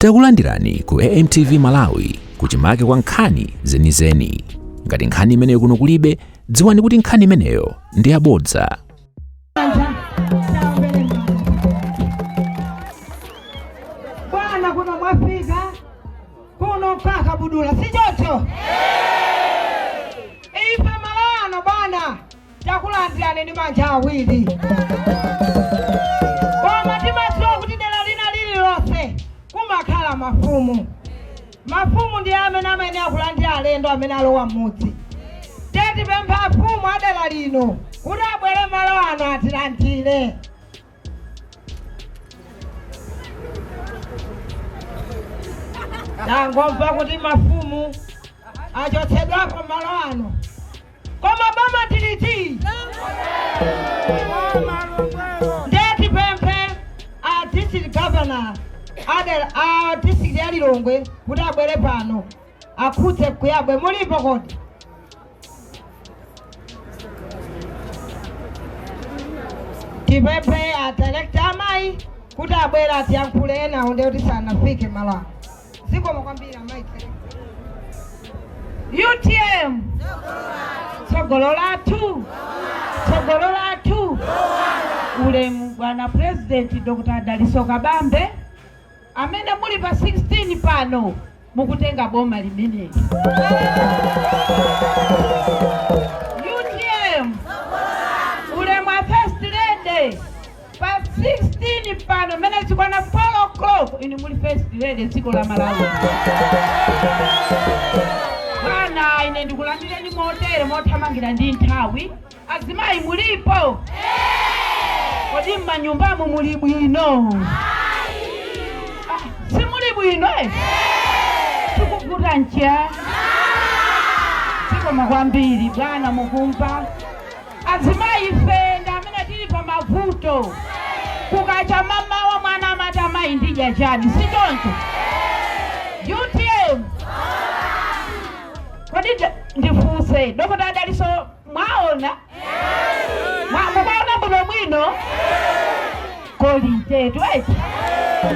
Takulandirani ku AMTV Malawi kuchimake kwa nkhani zenizeni. Ngati nkhani imeneyo kuno kulibe, dziwani kuti nkhani imeneyo ndi yabodza. Bwana, kuno mwafika kuno kwa Kabudula, si choncho? Ife malano bwana, takulandirani ndi manja awiri, koma timadziwa kuti dera lina lililonse kumakhala mafumu. Mafumu ndi amene amayenera kulandira alendo amene alowa m'mudzi. Tetipempha afumu a dera lino kuti abwere malo ano atilandire. Tangomva kuti mafumu achotsedwapo malo ano, koma boma tiliti ndetipemphe a district governor a district ya Lilongwe kuti abwere pano akhudze kuyabwe. Mulipo kodi? Tipemphe a director amayi kuti abwere atiyankhule, enawo ndiye kuti sanafike malo ano. Zikomo kwambiri, amayi director. UTM, tsogolo lathu, tsogolo lathu. Ulemu bwana President Dr. Daliso Kabambe, amene muli pa 16 pano mukutenga boma limeneli. UTM, ulemu wa First Lady. Pa 16 pano mene zikwana 4 o'clock, inu muli First Lady dziko la Malawi. Bwana, ine ndikulandireni motere mothamangira ndi nthawi. Azimayi mulipo? Kodi m'manyumbamo muli bwino? Ah, simuli bwino eh? Tikuvuta ncha zikomo kwambiri bwana. Mukumva azimayi, ife ndi amene tili pa mavuto. Kukacha mamawa mwana amati, "Amayi, ndidya chani?" Si choncho? UTM. Kodi ndifunse, Dokota Daliso mwaona? Mukaona bwinobwino kolitetu eti?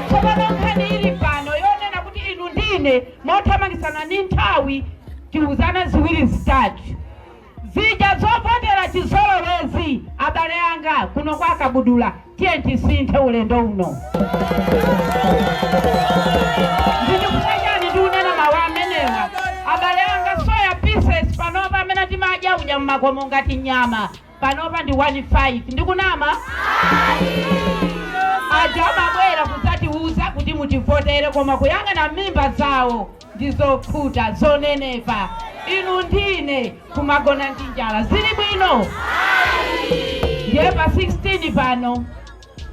Tsopano nkhani ili pano yonena kuti inu ndine mothamangisana ndi nthawi tiuzana ziwiri zitatu zija zovotera chizolowezi. Abale anga kuno kwa Kabudula, tiye tisinthe ulendo uno. Ndichifukwa chani ndikunena mawu amenewa, abale anga? Soya pieces panopa amene timadya uja mmakomo ngati nyama, panopa ndi 15. Ndikunama? Aja amabwera kudzatiuza kuti mutivotere, koma kuyang'ana mimba zawo ndizokhuta zonenepa. Inu ndine kumagona ndi njala, zili bwino? Ndiye pa 16 pano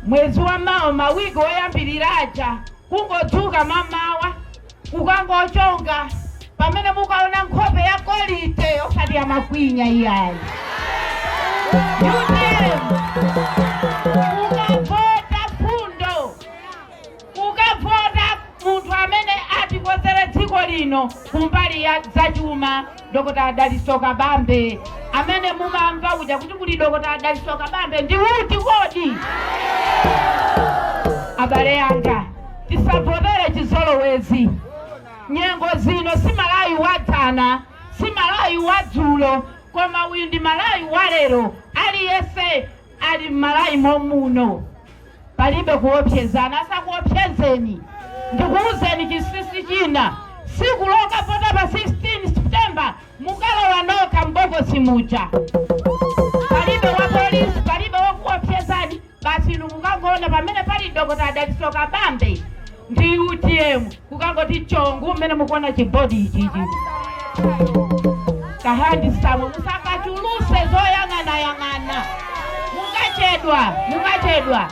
mwezi wa mawa, mawiki oyambiriraja, kungodzuka mamawa kukangochonga pamene mukaona nkhope ya quality, osati ya makwinya iyayi. UTM, ukavota fundo, ukavota munthu amene atikonzere dziko lino kumbali ya zachuma, Dokota Daliso Kabambe. Amene mumamva uja kuti kuli Dokota Daliso Kabambe ndi uti kodi? Abale anga, tisavotere chizolowezi. Nyengo zino si Malawi wadzana, si Malawi wadzulo, koma uyu ndi Malawi walero. Aliyense ali m'Malawi momuno, palibe kuopsezana, asakuopsezeni. Ndikuwuzeni chinsinsi china: siku lokavota pa 16 September, mukalowa nokha mbokosi muja, palibe wa polisi, palibe wokuopsezani. Basi, inu mukangoona pamene pali Dokota Daliso Kabambe ndi UTM, kukangoti chongu mmene mukuona chibodi ichichi ka handsome. Musakachuluse zoyang'anayang'ana, mukachedwa, mukachedwa.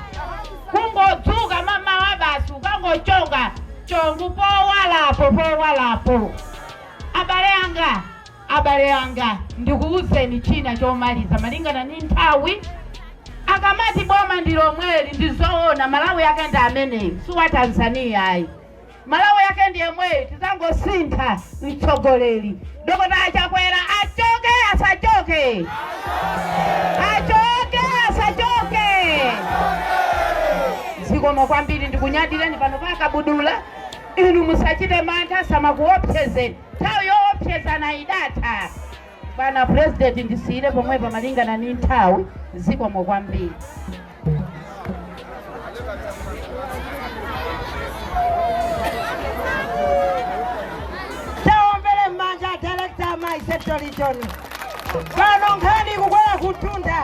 Kungodzuka mamawa basi ukangochonga chongu powalapo, powalapo. Abale anga, abale anga, ndikuwuzeni china chomaliza malingana ndi nthawi. Akamati boma ndi lomweli, ndi zoona. Malawi yake ndi ameneyi, si wa Tanzania ayi. Malawi yake ndi yemweyi, tizangosintha mtsogoleri. Dokota Achakwera achoke, asachoke? Achoke, asachoke? Zikomo kwambiri, ndikunyadireni pano pa Kabudula. Inu musachite mantha, samakuopsezeni. Nthawi yoopsezana idatha. Bwana President, ndisiyire pomwepa malingana ni nthawi. Zikomo kwambiri. Taombere m'manja director mayi Central Region. Pano nkhani ikukwera kutunda.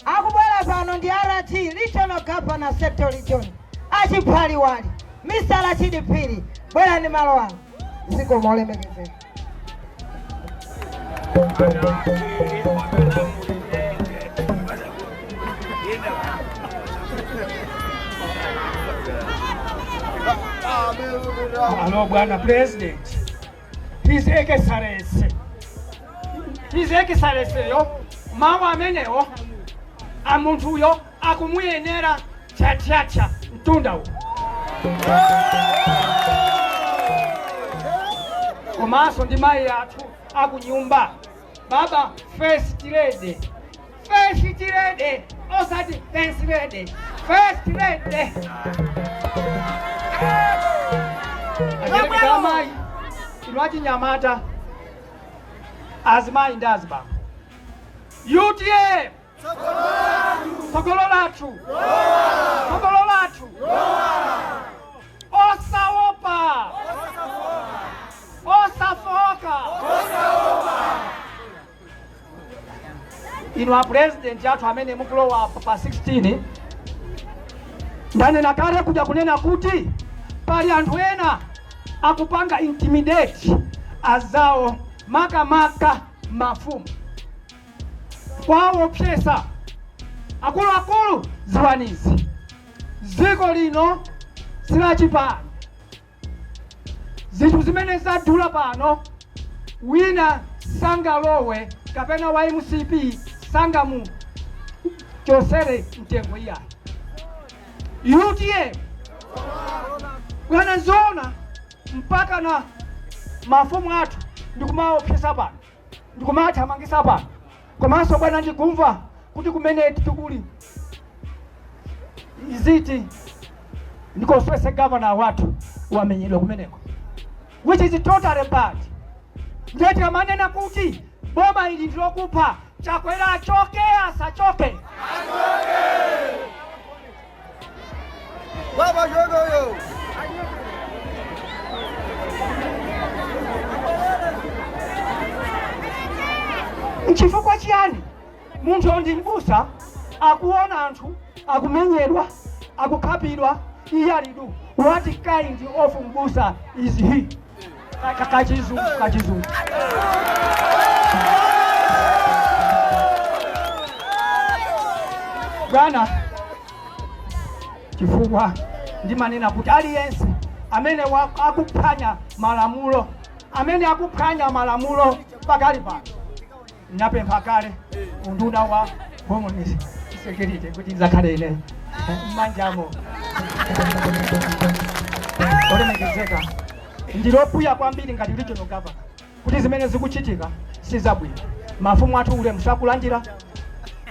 Akubwera pano ndi RG, Regional Governor, Central Region, achiphaliwali Mr. Rachidi Phiri. Bwerani malo ano. Zikomo olemekezeka. Alo bwana President, His Excellency, His Excellency yo mawu amenewo amunthuyo akumuyenera chachacha mtunda uwu, komanso ndi mayi athu akunyumba, baba First Lady, First Lady, osati First Lady, First Lady. Ajerekeza mayi inu achinyamata, azimayi ndi azibambo, UTM tsogolo lathu, tsogolo lathu, osaopa, osafoka. Inu a President athu amene mukulowa pa 16, ndanena kale kuja kunena kuti pali anthu ena akupanga intimidate azawo, makamaka mafumu, kwaopsesa. Akuluakulu, ziwanizi, dziko lino silachipani. Zinthu zimene zadula pano, wina sangalowe kapena wa MCP sangamu chosere mtengo iyayi. UTM bwana, nzoona mpaka na mafumu athu ndikumaopsesa pano, ndikumathamangisa pano. Komanso bwana, ndikumva kuti kumene tikuli iziti ndikoswese governor wathu wamenyedwa kumeneko, which is totally bad. Ndiye tikamanena kuti boma ili ndilokupha, Chakwera achoke asachoke? Baba Jogoyo. Nchifukwa chiyani munthu ndi mbusa akuona anthu akumenyedwa, akukhapidwa, iye alidu? What kind of mbusa is he? Kachizungu, kachizungu. Bwana, chifukwa ndimanena kuti aliyense amene akuphwanya malamulo, amene akuphwanya malamulo pakali pano, ndinapempha kale unduna wa Home Security kuti ndizakhale ine m'manjamo. Olemekezeka, ndilokwiya kwambiri ngati regional governor kuti zimene zikuchitika si zabwino. Mafumu athu ulemu sakulandira,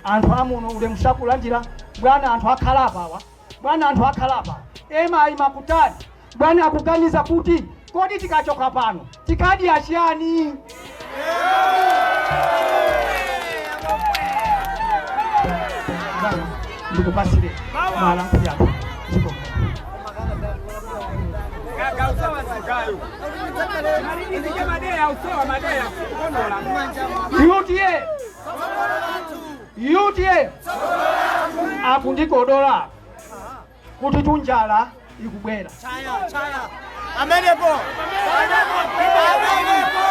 anthu amuno ulemu sakulandira. Bwana, anthu akhala apawa, bwana, anthu akhala apa ema ayima kutali, bwana, akuganiza kuti kodi tikachoka pano tikadya chiyani? Bwana, ndikupasire malankhuli athu. Zikomo. UTM, UTM. Akundikodola kuti tunjala ikubwera. Chaya, chaya. Amenepo. Amenepo.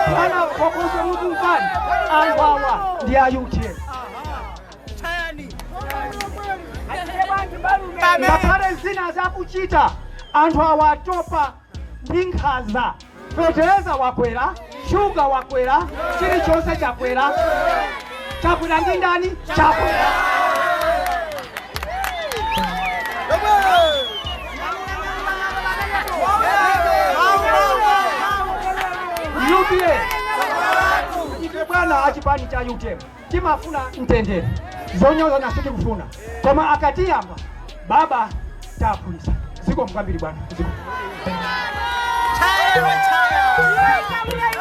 Bwana, pokoso mukumvani, anthu awa ndi a UTM. Chayani. Ngakhale zina zakuchita, anthu awa atopa ndi nkhaza. Fetereza wakwera, shuga wakwera, chilichonse chakwera. Chakwera ndi ndani? Chakwera. UPA ife bwana, achipani cha UTM timafuna mtendere, zonyoza sitikufuna, koma akatiyamba baba taphulisa. Zikomo kwambiri bwana, zikomo. Chaya, chaya.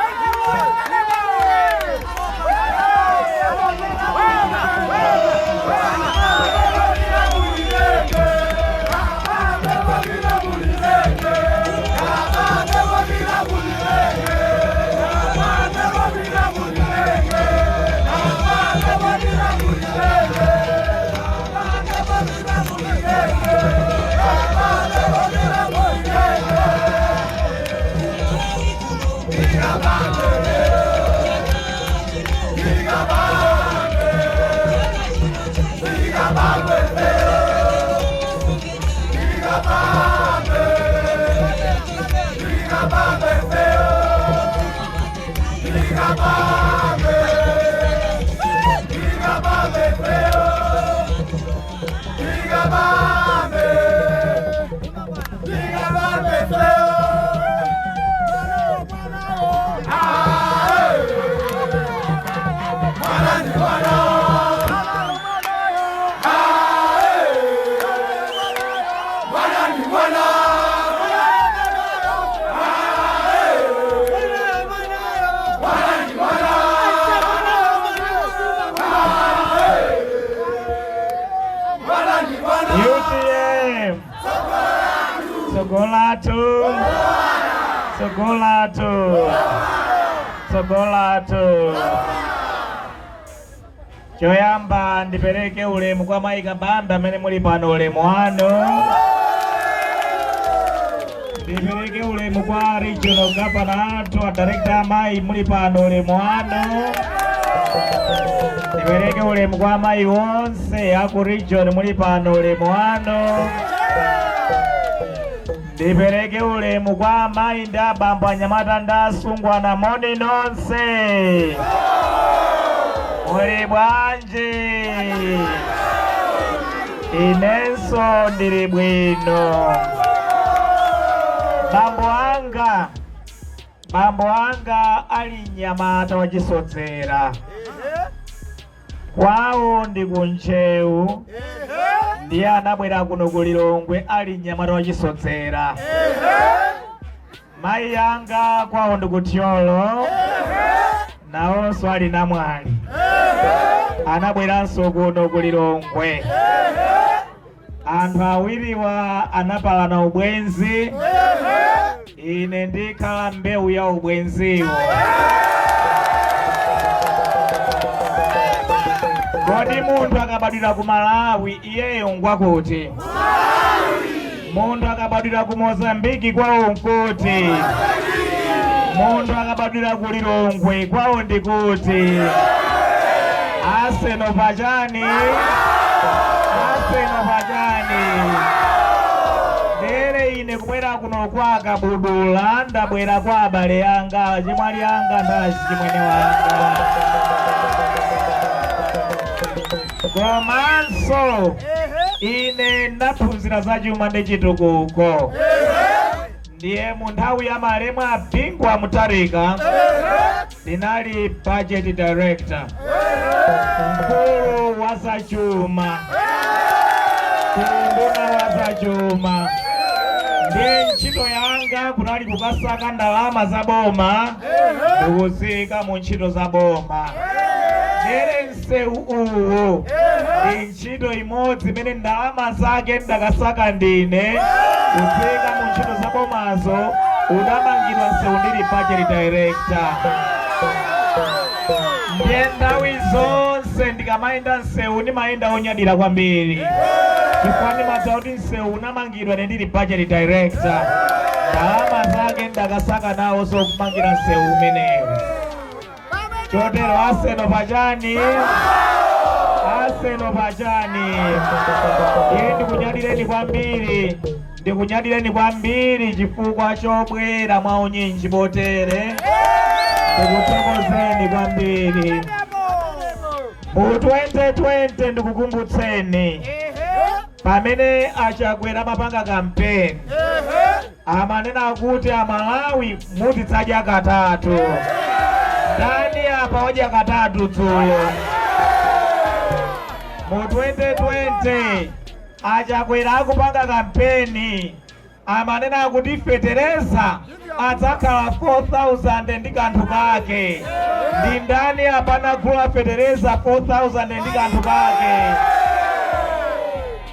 UTM Tsogolatu, Tsogolatu, Tsogolatu. Choyamba ndipereke ulemu kwa mayi Kabambe amene muli pano, ulemu wanu. Ndipereke ulemu kwa regional governor athu, a director amayi muli pano, ulemu wanu. Ndipereke ulemu kwa amayi onse aku region muli pano, ulemu wanu. Ndipereke ulemu kwa amayi ndi abambo, anyamata ndi asungwana, moni nonse, muli bwanji? Inenso ndili bwino. Bambo anga ali mnyamata wachisodzera, kwawo ndi kuNtcheu, ndiye anabwera kuno ku Lilongwe ali mnyamata wachisodzera. Mayi anga kwawo ndi kuThyolo, nawonso ali namwali, anabweranso kuno ku Lilongwe. Anthu awiriwa anapalana ubwenzi, ine ndikhala mbewu ya ubwenziwo. Kodi munthu akabadwira ku Malawi iyeyo ngwakuti? Munthu akabadwira ku Mozambiki kwawo nkuti? Munthu akabadwira ku Lilongwe kwawo ndikuti? Arsenal pachani? Arsenal pachani? Ndere ine kubwera kuno kwa Kabudula, ndabwera kwa abale anga, chimwali anga ndi chimwene wanga. Komanso ine ndaphunzira za chuma ndi chitukuko, ndiye mu nthawi ya malemu a Bingu wa Mutharika ndinali budget director, mkulu wa zachuma kunduna wa zachuma. Ndiye ntchito yanga kunali kukasaka ndalama za boma ndikuzika mu ntchito za boma. Ndere msewu uwu ndi ntchito imodzi imene ndalama zake ndakasaka ndine kuzika mu ntchito za bomazo. Udamangidwa msewu ndili budget director. Ndiye nthawi zonse ndikamayenda msewu ndimayenda onyadira kwambiri, chifukwa ndimadziwa kuti msewu unamangidwa ine ndili budget director, ndalama zake ndakasaka nawo zokumangira msewu umenewu. Chotero Arsenal pachani? Arsenal pachani? Iye ndikunyadireni kwambiri, ndikunyadireni kwambiri chifukwa chobwera mwa unyinji potere. Ndikuthokozeni kwambiri. Mu 2020, ndikukumbutseni, pamene aChakwera amapanga kampeni amanena kuti Amalawi mutidzadya katatu. Ndani apa wadya katatu dzulo? Mu 2020 aChakwera akupanga kampeni Amanena kuti fetereza adzakhala 4000 ndi kanthu kake. Ndi ndani apanagula fetereza 4000 ndi kanthu kake?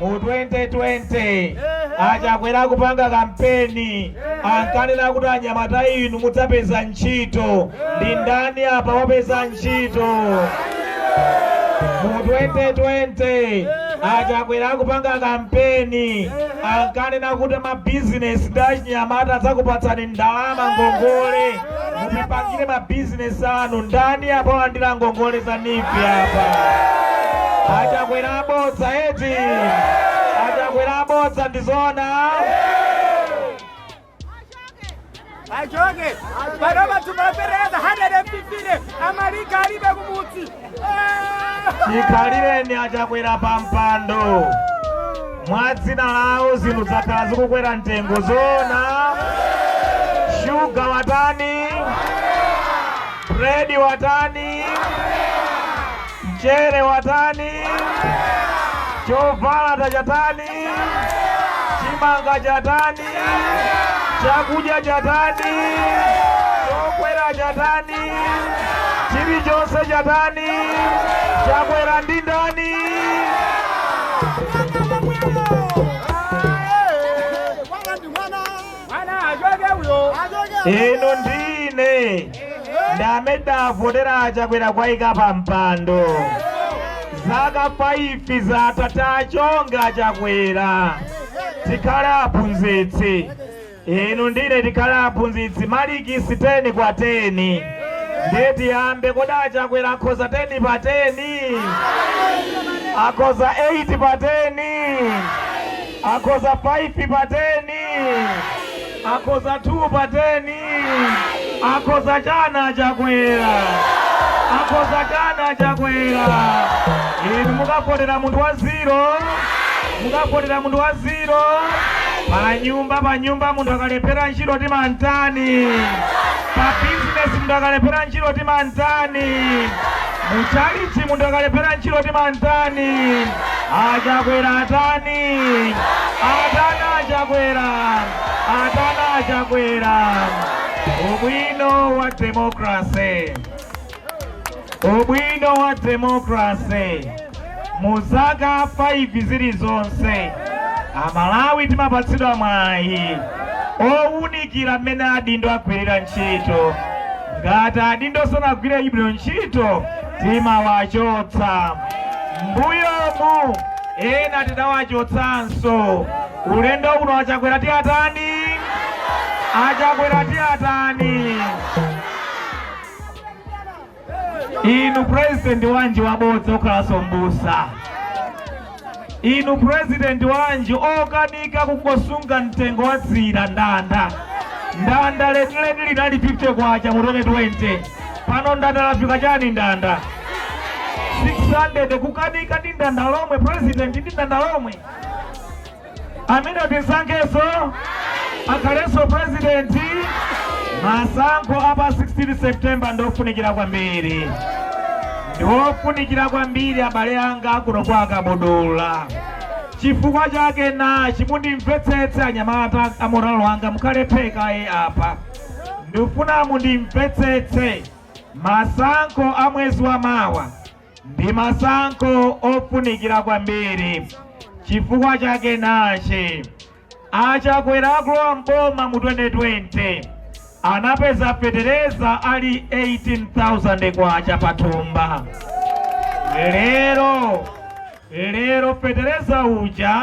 Mu 2020 Achakwera kupanga kampeni ankanena kuti, "Anyamata inu mudzapeza ntchito." Ndi ndani apa wapeza ntchito? Mu 2020 Achakwera kupanga kampeni ankanena kuti mabizinesi ndi achinyamata adzakupatsani ndalama, ngongole, mupipangire mabizinesi anu. Ndani apa walandira ngongole za NEEF apa? Achakwera abodza eti? Achakwera abodza, ndizona? Achoke pano matumbapereza 150 amalika alibe kumudzi. Chikhalireni Achakwera pa mpando, mwa dzina lawo zinthu zakhala zikukwera mtengo, zona? Shuga watani? Bredi watani? Mchere watani? Chovala tachatani? Chimanga chatani? Chakudya chatani? Chokwera chatani? Chilichonse chatani? Chakwera ndi ndani? Mwana ndi mwana. Mwana achoke uyo. Inu ndine ndamene davotera Achakwera kwayika pa mpando. Zaka 5 zatha, tachonga Achakwera. Tikhale aphunzitsi, inu ndine tikhale aphunzitsi. Malikisi 10 kwa 10. Ndiye tiyambe. Kodi Achakwera akhoza 10 pa 10? Akhoza 8 pa 10? Akhoza 5 pa 10? Akhoza 2 pa 10? Akhoza chana Achakwera? Akhoza chana Achakwera? Inu mukavotera munthu wa zero? Mukavotera munthu wa zero? Panyumba, panyumba munthu akalephera ntchito timantani? Pa bizinesi munthu akalephera ntchito timantani? Muchalichi munthu akalephera ntchito timantani? Achakwera atani? Atani Achakwera? Atani Achakwera? Ubwino wa democracy, ubwino wa democracy, mu zaka 5 zilizonse Amalawi timapatsidwa mwayi owunikira mmene adindo agwirira ntchito. Ngati adindo sanagwire bwino ntchito, timawachotsa. Mbuyomu ena tidawachotsanso. Ulendo uno Achakwera tiyatani? Achakwera tiyatani? Inu, president wanji wabodza okhalanso mbusa? Inu, president wanji okanika kungosunga mtengo wa dzira? Ndanda, ndanda lenileni linali 50 kwacha mu 2020. Pano ndanda lafika chani? Ndanda 600. Kukanika ndi ndanda lomwe, president ndi ndanda lomwe. Amene tisankheso akhalenso president? Masankho apa 16 September ndofunikira kwambiri, ndiofunikira kwambiri, abale anga kuno kwa Kabudula. Chifukwa chake nachi, mundimvetsetse anyamata amoralo anga, mukhale phekaye apa, ndifuna mundimvetsetse. Masankho a mwezi wa mawa ndi masankho ofunikira kwambiri. Chifukwa chake nachi: Achakwera akulowa mboma mu 2020 anapeza fetereza ali 18,000 kwacha pathumba. Lero, lero fetereza uja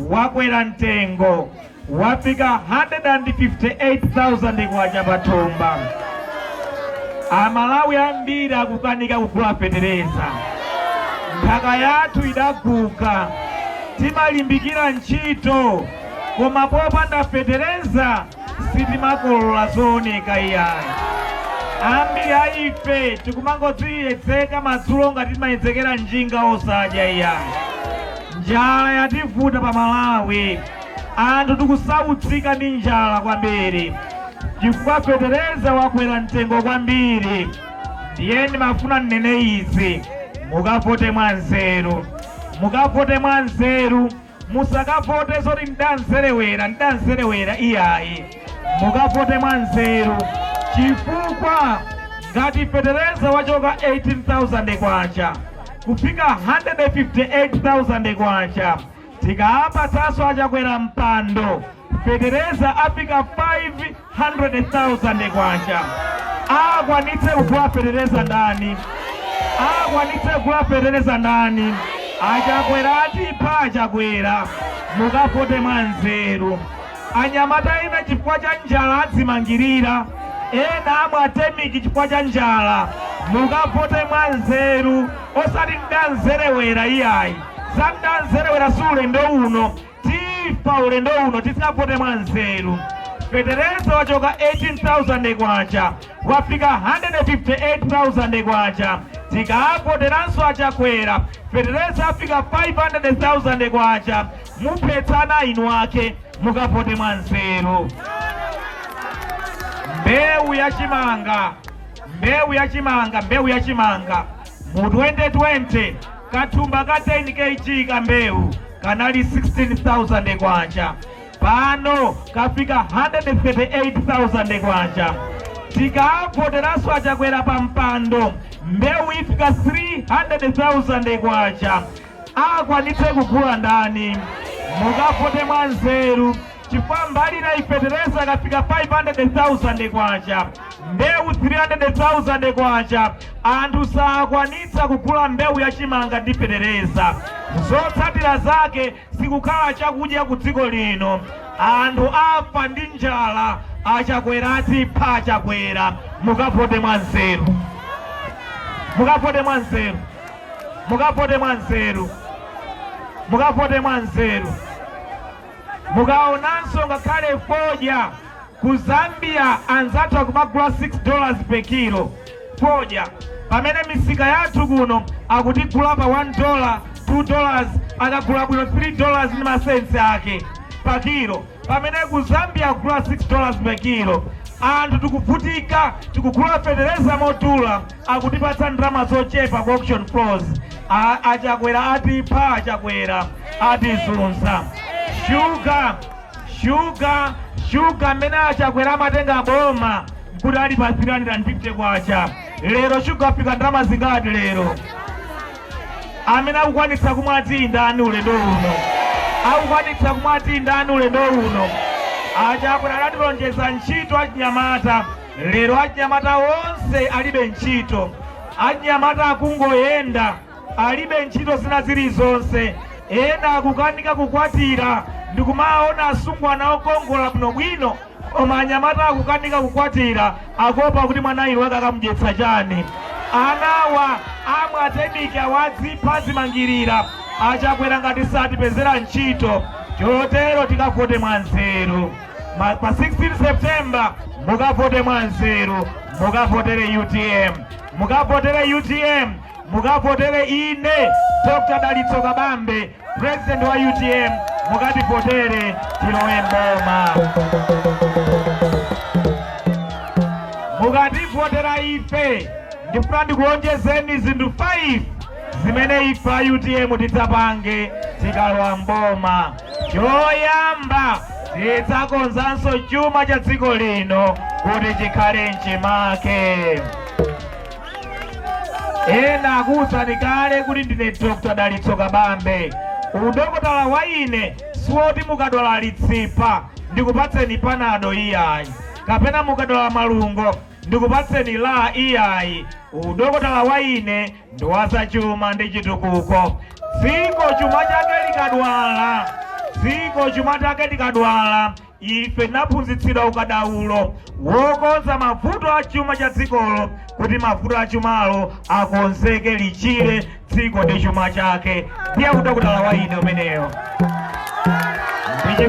wakwera mtengo, wafika 158,000 kwacha pathumba. Amalawi ambiri akukanika kugula fetereza. Nthaka yathu idaguka, timalimbikira ntchito, koma popanda fetereza sitimakolola zooneka iyayi. Ambiri a ife tikumangodziyedzeka madzulo ngati timayedzekera njinga, osadya iyayi. Njala yativuta pa Malawi, anthu tikusautsika ndi njala kwambiri chifukwa fetereza wakwera mtengo kwambiri. Ndiye ndimafuna nnene izi: mukavote mwanzeru, mukavote mwanzeru. Musakavote zoti ndanzerewera, ndanzerewera, iyayi. Mukavote mwa nzeru, chifukwa ngati fetereza wachoka 18,000 kwacha kufika 158,000 kwacha, tikapatsanso aChakwera mpando, fetereza afika 500,000 kwacha. Akwanitse kugula fetereza ndani? Akwanitse kugula fetereza ndani? AChakwera atipha. AChakwera, mukavote mwa nzeru. Anyamata ena chifukwa cha njala adzimangirira, ena amwa temiki chifukwa cha njala. Mukavote mwa nzeru, osati ndanzerewera, iyayi. Za ndanzerewera si ulendo uno, tifa ulendo uno. Tisavote mwa nzeru. Fetereza wachoka 18,000 kwacha wafika 158,000 kwacha. Tikavoteranso aChakwera, fetereza afika 500,000 kwacha. Muphetsana inu ake. Mukavote mwa nzeru. Mbewu yachimanga, mbewu yachimanga, mbewu yachimanga mu 2020 kathumba ka 10 kg ka mbewu kanali 16,000 kwacha, pano kafika 138,000 kwacha. Tikavoteranso aChakwera pa mpando, mbewu ifika 300,000 kwacha. Akwanitse kugula ndani? Mukavote mwa nzeru, chifukwa mbali na ifetereza kafika 500,000 kwacha, mbewu 300,000 kwacha, anthu sakwanitsa kugula mbewu yachimanga ndi fetereza. Zotsatira zake sikukhala chakudya ku dziko lino, anthu afa ndi njala. AChakwera atipha. AChakwera, mukavote mwa nzeru, mukavote mwa nzeru, mukavote mwa nzeru, mukavote mwa nzeru. Mukaonanso ngakhale fodya ku Zambia, anzathu akumagula $6 per kilo fodya, pamene misika yathu kuno akutigula pa $1, $2, akagula bwino $3 ndi masensi ake pa kilo, pamene ku Zambia akugula $6 per kilo. Anthu tikuvutika, tikugula fetereza modula, akutipatsa ndalama zochepa ku auction floors. AChakwera atipha. AChakwera atizunza. Shuga, shuga, shuga, mmene aChakwera amatenga boma nkuti ali pa 350 kwacha. Lero shuga afika ndalama zingati lero? Amene akukwanitsa kumwa tii ndani ulendo uno? Akukwanitsa kumwa tii ndani ulendo uno? AChakwera adatilonjeza ntchito achinyamata. Lero achinyamata onse alibe ntchito. Achinyamata akungoyenda, alibe ntchito zina zilizonse. Ena akukanika kukwatira. Ndikumaona asungwana okongola bwinobwino, koma anyamata akukanika kukwatira, akuopa kuti mwana wake akamudyetsa chani. Anawa amwe atemiki, awadzipha, azimangirira. AChakwera ngati satipezera ntchito. Chotero tikavote mwanzeru. Pa 16 September mukavote mwanzeru, mukavotere UTM, mukavotere UTM, mukavotere ine Dr Dalitso Kabambe, president wa UTM. Mukativotere tilowe mboma. Mukativotera ife, ndifuna ndikulonjezeni zinthu 5 zimene ife a UTM tidzapange tikalowa mboma. Choyamba, tidzakonzanso chuma cha dziko lino kuti chikhale mchimake. Ena akuwuzani kale kuti ndine Dr Dalitso Kabambe. Udokotala wa ine siwoti mukadwala litsipa ndikupatseni Panado, iyayi, kapena mukadwala malungo ndikupatseni la, iyayi. Udokotala wa ine ndi wazachuma ndi chitukuko. Dziko chuma chake likadwala, dziko chuma chake likadwala, ife tinaphunzitsidwa ukadaulo wokonza mavuto a chuma cha dzikolo kuti mavuto a chumalo akonzeke, lichire dziko ndi chuma chake. Ndiye udokotala wa ine umeneyo. Ndi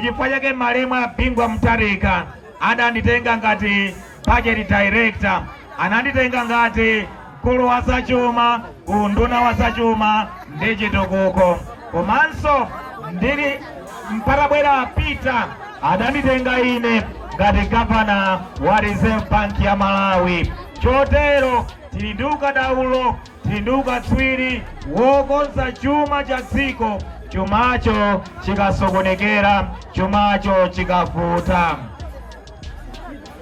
chifukwa chake malemu a Bingu Mutharika adanditenga ngati budget director, ananditenga ngati mkulu wa zachuma ku nduna wa zachuma ndi chitukuko. Komanso ndili mpatabwera Peter, adanditenga ine ngati gavana wa Reserve Bank ya Malawi. Chotero tili ndi ukadaulo. Tili ndi ukatswiri wokonza chuma cha dziko, chumacho chikasokonekera, chumacho chikavuta.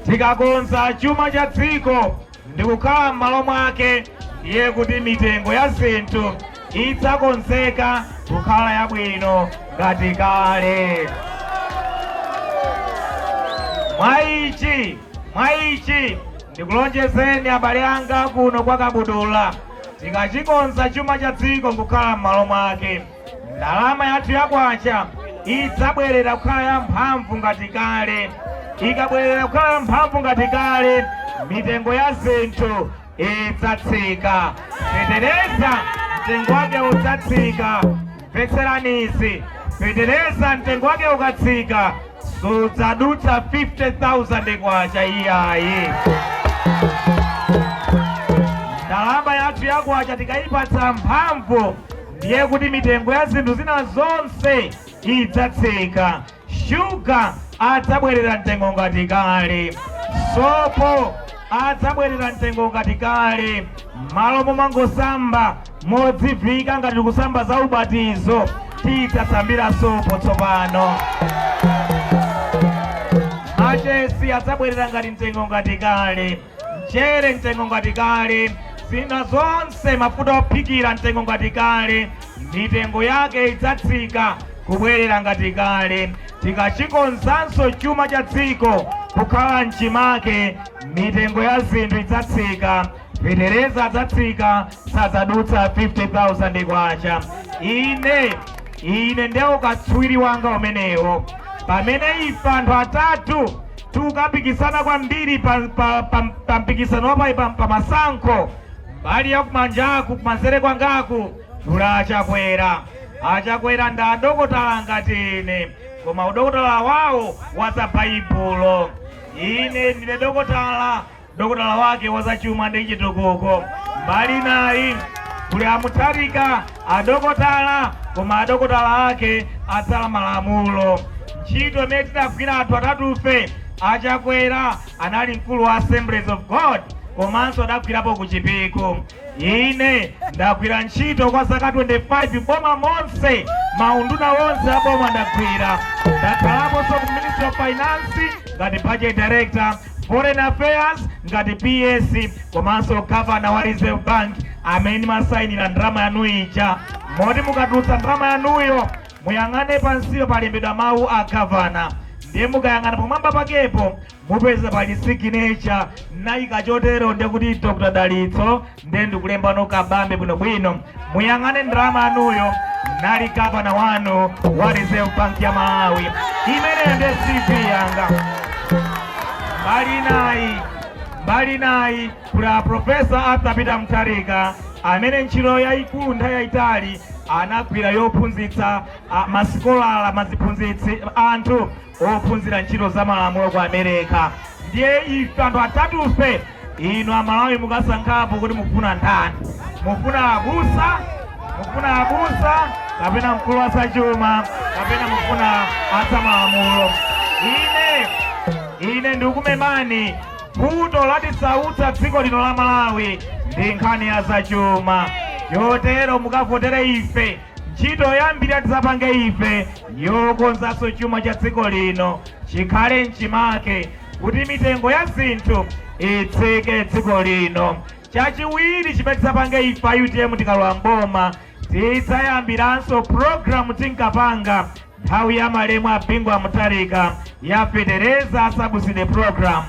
Tikakonza chuma cha dziko ndikukhala m'malo mwake, ndiye kuti mitengo ya zinthu idzakonzeka kukhala yabwino ngati kale. Mwa ichi ndikulonjezeni abale anga kuno kwa Kabudula, tikachikonza chuma cha dziko nkukhala m'malo mwake, ndalama yathu yakwacha idzabwerera kukhala ya mphamvu ngati kale. Ikabwerera kukhala ya mphamvu ngati kale, mitengo ya zinthu idzatsika. Fetereza mtengo wake udzatsika. Mvetseranizi, fetereza mtengo wake ukatsika sudzadutsa 50,000 kwacha iyayi. Ndalama yathu yakwacha tikayipatsa mphamvu, ndiye kuti mitengo ya zinthu zina zonse idzatsika. Shuga adzabwerera mtengo ngati kale, sopo adzabwerera mtengo ngati kale. Malo momangosamba modzivika ngati kusamba za ubatizo, tidzasambira sopo tsopano. Machesi adzabwerera ngati mtengo ngati kale, mchere mtengo ngati kale, zina zonse, mafuta ophikira mtengo ngati kale. Mitengo yake idzatsika kubwerera ngati kale. Tikachikonzanso chuma cha dziko kukhala mchimake, mitengo ya zinthu idzatsika, fetereza adzatsika, sadzadutsa 50,000 kwacha. Ine ndiye ukatswiri wanga umenewo. Pamene ife anthu atatu tikapikisana kwambiri pa mpikisano wa pa masankho, mbali ya kumanjaku, kumanzere kwangaku kuli Achakwera. Achakwera ndi adokotala ngati ine, koma udokotala wawo wa za Baibulo. Ine ndine dokotala, dokotala wake wazachuma ndi chitukuko. Mbali nayi kuli Amutharika, adokotala, koma adokotala ake adzala malamulo. Ntchito imene tidagwira anthu atatufe, Achakwera anali mkulu wa Assemblies of God komanso adagwirapo ku Chipiku. Ine ndagwira ntchito kwa zaka 25 boma monse, maunduna wonse a boma ndagwira. Ndakhalaponso ku Ministry of Finance ngati budget director, Foreign Affairs ngati PS, komanso governor wa Reserve Bank amene masayinira ndalama yanu ija. Moti mukatulutsa ndalama yanuyo, muyang'ane pansiyo, palembedwa mawu a governor. Ndiye mukayang'ana pamwamba pakepo, mupeza pali signature nayika chotero, ndiye kuti Dr Dalitso, ndiye ndikulemba Kabambe bwinobwino. Muyang'ane ndalama yanuyo, nali gavana wanu wa Reserve Bank ya Malawi. Imeneyo ndiye CV yanga. Mbali nayi kuli a Professor Arthur Peter Mutharika amene ntchito yayikulu nthawi yayitali anagwira yophunzitsa masikolala, maziphunzitsi, anthu ophunzira ntchito za malamulo ku America. Ndiye ife anthu atatufe, inu Amalawi mukasankhapo kuti mufuna ndani. Mufuna abusa, mufuna abusa kapena mkulu wa zachuma kapena mufuna azamalamulo? Ine ndikumemani, vuto latisautsa dziko lino la Malawi ndi nkhani ya zachuma. Chotero mukavotere ife. Ntchito yoyambirira tizapange ife yokonzanso chuma cha dziko lino chikhale mchimake kuti mitengo ya zinthu itsike dziko lino. Chachiwiri chimene tizapange ife a UTM tikalowa mboma, tidzayambiranso program tinkapanga nthawi ya malemu a Bingu a Mutharika ya fetereza subsidy program.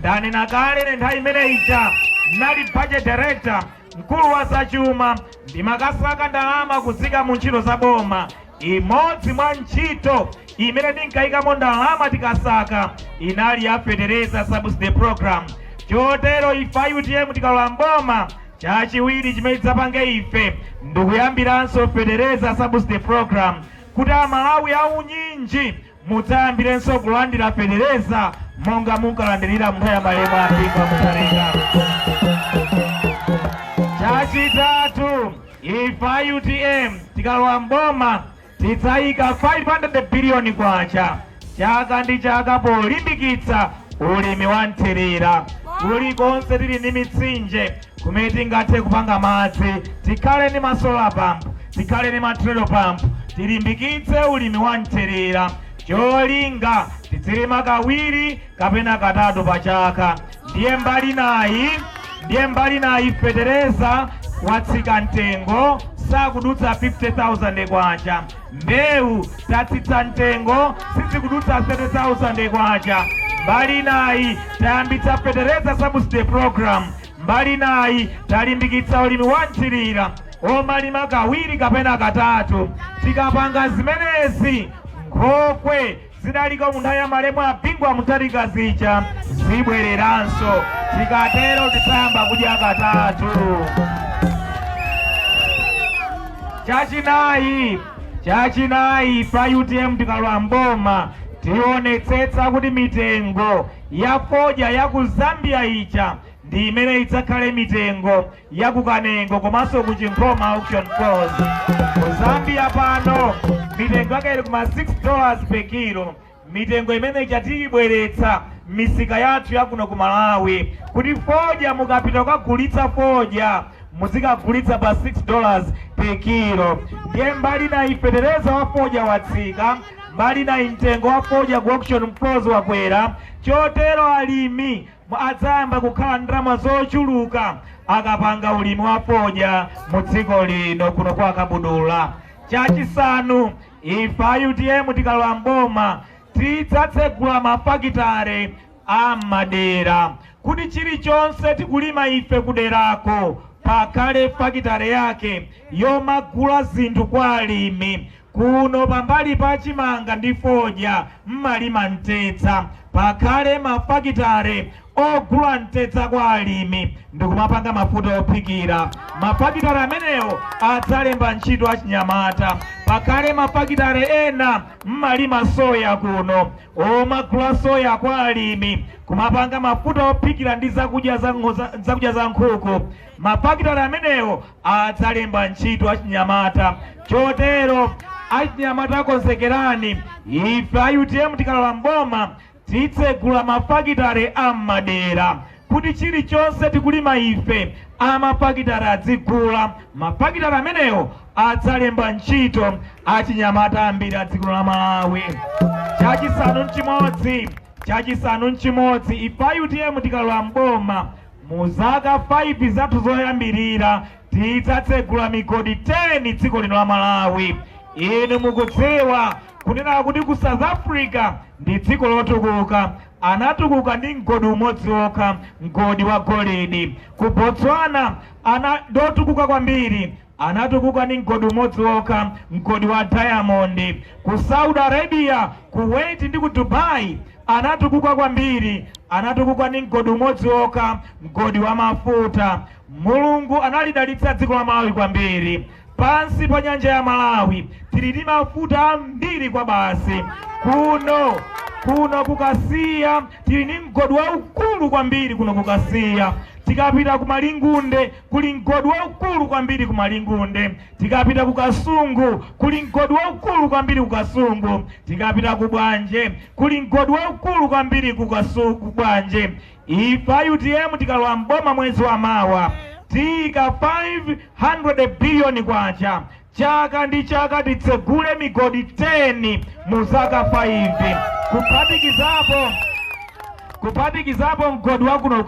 Ndanena kale, ne nthawi imene ija nali budget director, mkulu wa zachuma, ndimakasaka ndalama kuzika mu ntchito za boma. Imodzi mwa ntchito imene tinkayikamo ndalama tikasaka inali ya fetereza subsidy program. Chotero ife a UTM tikalowa mboma, chachiwiri chimene tidzapange ife ndikuyambiranso fetereza subsidy program kuti Amalawi aunyinji mudzayambirenso kulandira fetereza monga munkalandirira nthawi ya malemu a Bingu a Mutharika. Chachitatu, ife a UTM tikalowa mboma tidzayika 500 biliyoni kwacha chaka ndi chaka polimbikitsa ulimi wa nthirira. Kulikonse tili ndi mitsinje. Kumene tingathe kupanga madzi, tikhale ndi ma solar pump, tikhale ndi ma treadle pump, tilimbikitse ulimi wa mthirira, cholinga tizilima kawiri kapena katatu pa chaka. Ndiye mbali nayi fetereza watsika mtengo, sakudutsa 50,000 kwacha. Mbewu tatsitsa mtengo, sizikudutsa 30,000 kwacha. Mbali nayi tayambitsa fetereza subsidy program. Mbali nayi talimbikitsa ulimi wa mthirira omalima kawiri kapena katatu. Tikapanga zimenezi, nkhokwe zidaliko mu nthawi ya malemu a Bingu wa Mutharika zija zibwereranso. Tikatero tidzayamba kudya katatu. Chachinayi, pa UTM tikalowa mboma, tionetsetsa kuti mitengo ya fodya ya ku Zambia ija ndi imene idzakhale mitengo ya ku Kanengo komanso ku Chinkhoma auction floors. Ku Zambia pano mitengo yake ili kuma $6 per kilo. Mitengo imene ija tiyibweretsa misika yathu yakuno ku Malawi, kuti fodya mukapita kukagulitsa fodya muzikagulitsa pa $6 per kilo. Ndiye mbali na fetereza wa fodya watsika, mbali na mtengo wa fodya ku auction floors wakwera, chotero alimi adzayamba kukhala ndalama zochuluka akapanga ulimi wa fodya mu dziko lino kuno kwa Kabudula. Chachisanu, ife a UTM tikalowa mboma tidzatsegula mafakitare a madera, kuti chilichonse tikulima ife kuderako pakhale fakitare yake yomagula zinthu kwa alimi. Kuno pambali pa chimanga ndi fodya mmalima mtedza, pakhale mafakitare ogula mtedza kwa alimi ndikumapanga mafuta ophikira. Mafakitare amenewo adzalemba ntchito achinyamata. Pakhale mafakitare ena mmalima soya kuno, omagula soya kwa alimi kumapanga mafuta ophikira ndi zakudya za nkhuku. Mafakitare amenewo adzalemba ntchito achinyamata. Chotero achinyamata, akonzekerani. Ife a UTM tikalowa mboma titsegula mafakitare ammadera, kuti chilichonse tikulima ife amafakitare adzigula. Mafakitare amenewo adzalemba ntchito achinyamata ambiri a dziko la Malawi. Chachisanu nchimodzi, ife a UTM tikalowa mboma mu zaka 5 zathu zoyambirira tidzatsegula migodi 10 dziko lino la Malawi. Inu mukudziwa kunena kuti ku South Africa ndi dziko lotukuka, anatukuka ndi mgodi umodzi wokha, mgodi wa golidi. Ku Botswana ana ndotukuka kwambiri, anatukuka ndi mgodi umodzi wokha, mgodi wa diamond. Ku Saudi Arabia, Kuwait ndi ku Dubai anatukuka kwambiri, anatukuka ndi mgodi umodzi wokha, mgodi wa mafuta. Mulungu analidalitsa dziko la Malawi kwambiri. Pansi pa nyanja ya Malawi tili ndi mafuta ambiri kwa basi. Kuno kukasiya tili ndi mgodi waukulu kwambiri kuno kukasiya. Tikapita ku Malingunde kuli mgodi waukulu kwambiri ku Malingunde. Tikapita ku Kasungu kuli mgodi waukulu kwambiri ku Kasungu. Tikapita ku Bwanje kuli mgodi waukulu kwambiri ku Bwanje. Ife a UTM tikalowa mboma mwezi wa mawa tiyika 500 biliyoni kwacha chaka ndi chaka, titsegule migodi 10 mu zaka 5, kuphatikizapo mgodi wakuno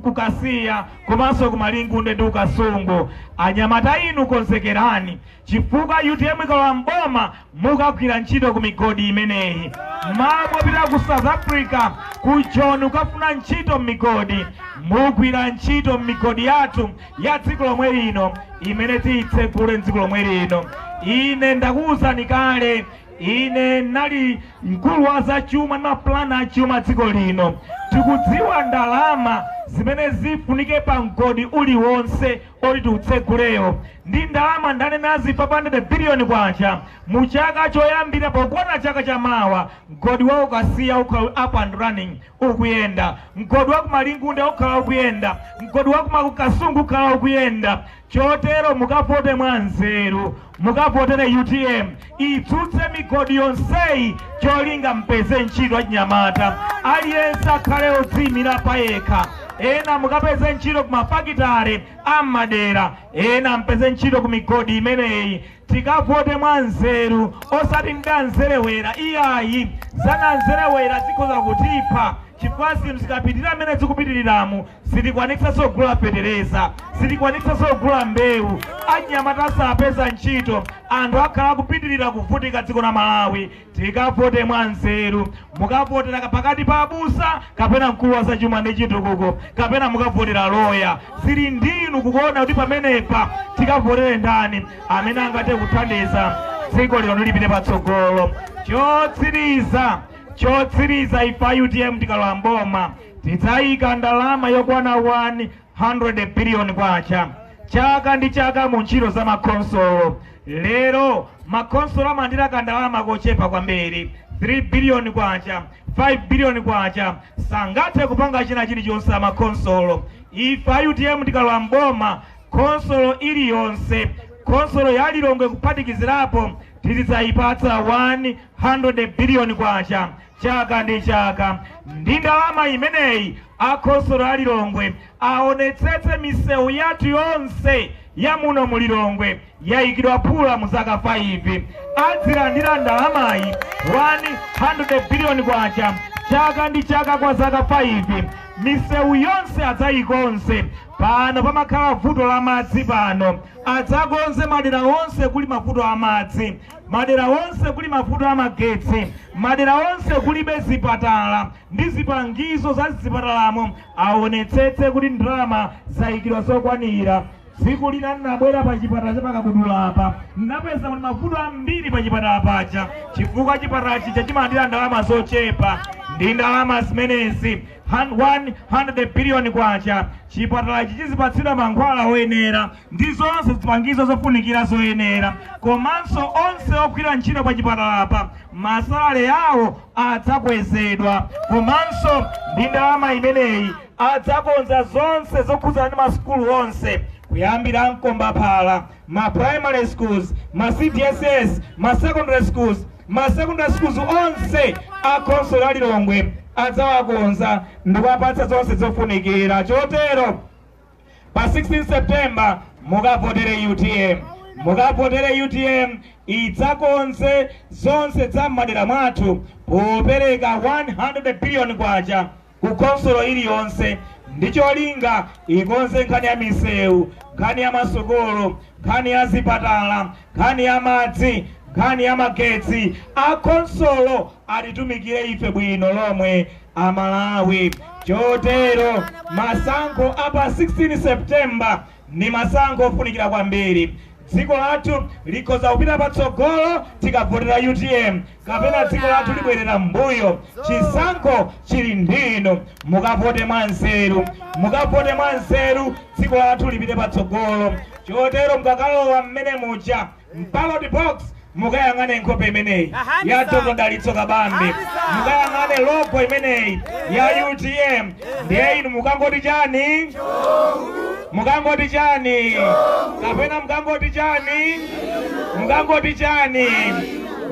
kukasiya komanso kumalingunde ndi kukasungu. Anyamata inu, konzekerani, chifukwa UTM ikalowa mboma mukagwira ntchito ku migodi imeneyi. Mamopita ku South Africa, ku Joni, ukafuna ntchito m'migodi, mugwira ntchito m'migodi yathu ya dziko lomwe lino imene tiyitsegule mdziko lomwe lino. Ine ndakuwuzani kale, ine nali mkulu wa zachuma ndi mapulani achuma dziko lino. Tikudziwa ndalama zimene zifunike pa mgodi uliwonse oti tiutseguleyo, ndi ndalama ndanenazi, 500 biliyoni kwacha mu chaka choyambira. Pokwana chaka chamawa mgodi wa Ukasiya ukhala up and running, ukuyenda. Mgodi wa kumalingunde ukhala ukuyenda. Mgodi wa kukasungu ukhala ukuyenda. Chotero mukavote mwa nzeru, mukavotere UTM itsutse migodi yonseyi, cholinga mpeze ntchito achinyamata, aliyense akhale odziyimira payekha, ena mukapeze ntchito kumafakitare. Ammadera ena mpeze ntchito ku migodi imeneyi. Tikavote mwa nzeru, osati ndanzerewera iyayi. Zananzerewera zikhoza kutipha, chifukwa zinthu zikapitirira mmene zikupitiriramu, sitikwanitsa kugula fetereza, sitikwanitsa kugula mbewu, anyamata sapeza ntchito, anthu akhala kupitirira kuvutika dziko la Malawi. Tikavote mwa nzeru. Mukavotera pakati pa abusa kapena mkulu wa zachuma ndi chitukuko kapena mukavotera loya, zili ndinu kukuona kuti pamenepa tikavotere ndani amene angathe kuthandiza dziko lino lipite patsogolo. Chotsiriza, ife a UTM tikalowa mboma tidzayika ndalama yokwana 100 billion kwacha chaka ndi chaka mu ntchito za makhonsolo. Lero makhonsolo amalandira kandalama kochepa kwambiri, 3 billion kwacha, 5 billion kwacha, sangathe kupanga china chilichonse amakhonsolo. Ife a UTM tikalowa mboma, khonsolo iliyonse, khonsolo ya Lilongwe kuphatikizirapo, tizidzayipatsa 100 billion kwacha chaka ndi chaka. Ndi ndalama imeneyi, akhonsolo a Lilongwe aonetsetse misewu yathu yonse ya muno mu Lilongwe yayikidwa phula mu zaka 5. Adzilandira ndalamayi, 100 billion kwacha chaka ndi chaka kwa zaka 5, misewu yonse adzayikonze. Pano pamakhala vuto la madzi pano, adzakonze madera onse kuli mavuto amadzi, madera onse kuli mavuto amagetsi, madera onse kulibe zipatala ndi zipangizo za zipatalamo, aonetsetse kuti ndalama zayikidwa zokwanira. Tsiku lina ndinabwera pa chipatala cha Pakabudula apa, ndinapeza kuti mavuto ambiri pa chipatala paja, chifukwa chipatala chija chimalandira ndalama zochepa. Ndi ndalama zimenezi, 100 billion kwacha, chipatala ichi chizipatsidwa mankhwala oyenera ndi zonse zipangizo zofunikira zoyenera, komanso onse ogwira ntchito pa chipatalapa masalale awo adzakwezedwa. Komanso ndi ndalama imeneyi adzakonza zonse zokhudzana ndi masukulu onse, kuyambira mkombaphala, ma primary schools, ma CDSS, ma secondary schools. Ma secondary schools onse a khonsolo ya Lilongwe adzawakonza ndikuwapatsa zonse zofunikira. Chotero pa 16 September mukavotere UTM, mukavotere UTM idzakonze zonse za m'madera mwathu popereka 100 billion kwacha ku khonsolo iliyonse, ndi cholinga ikonze nkhani ya misewu, nkhani ya masukulu, nkhani ya zipatala, nkhani ya madzi, nkhani ya magetsi. Akhonsolo atitumikire ife bwino lomwe Amalawi. Chotero masankho apa 16 September ndi masankho ofunikira kwambiri. Dziko lathu likhoza kupita patsogolo tikavotera UTM, kapena dziko lathu libwerera mbuyo. Chisankho chili ndinu. Mukavote mwanzeru, mukavote mwanzeru, dziko lathu lipite patsogolo. Chotero mukakalowa mmene muja ballot box, mukayang'ane nkhope imeneyi ya Dr. Dalitso Kabambe, mukayang'ane logo imeneyi ya UTM. Ndiye inu mukangoti chani? Mukangoti chani? Kapena mukangoti chani? Mukangoti chani?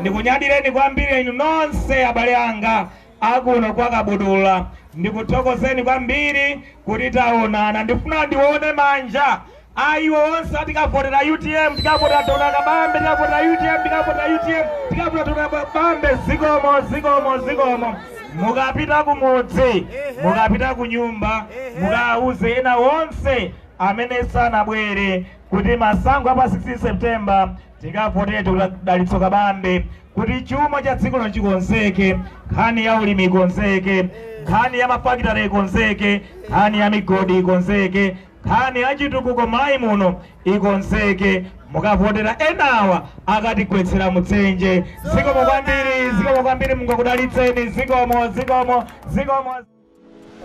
Ndikunyadireni kwambiri inu nonse abale anga akuno kwa Kabudula, ndikuthokozeni kwambiri kuti taonana. Ndifuna ndione manja aiwo onse atikavotera UTM, tikavotera Dr. Kabambe, tikavotera UTM, tikavotera UTM, tikavotera Dr. Kabambe. Zikomo, zikomo, zikomo. Mukapita kumudzi, mukapita ku nyumba, mukawuze ena onse amene sanabwere kuti masankho apa 16 September tikavotere Dr. Dalitso Kabambe, kuti chuma cha dziko lino chikonzeke, nkhani ya ulimi ikonzeke, nkhani ya mafakitale ikonzeke, nkhani ya migodi ikonzeke, nkhani ya chitukuko m'Malawi muno ikonzeke. Mukavotera enawa akatigwetsera mutsenje. Zikomo kwambiri, zikomo kwambiri, mungakudalitseni. Zikomo, zikomo, zikomo.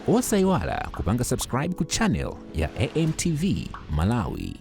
Osayiwala kupanga subscribe ku channel ya AMTV Malawi.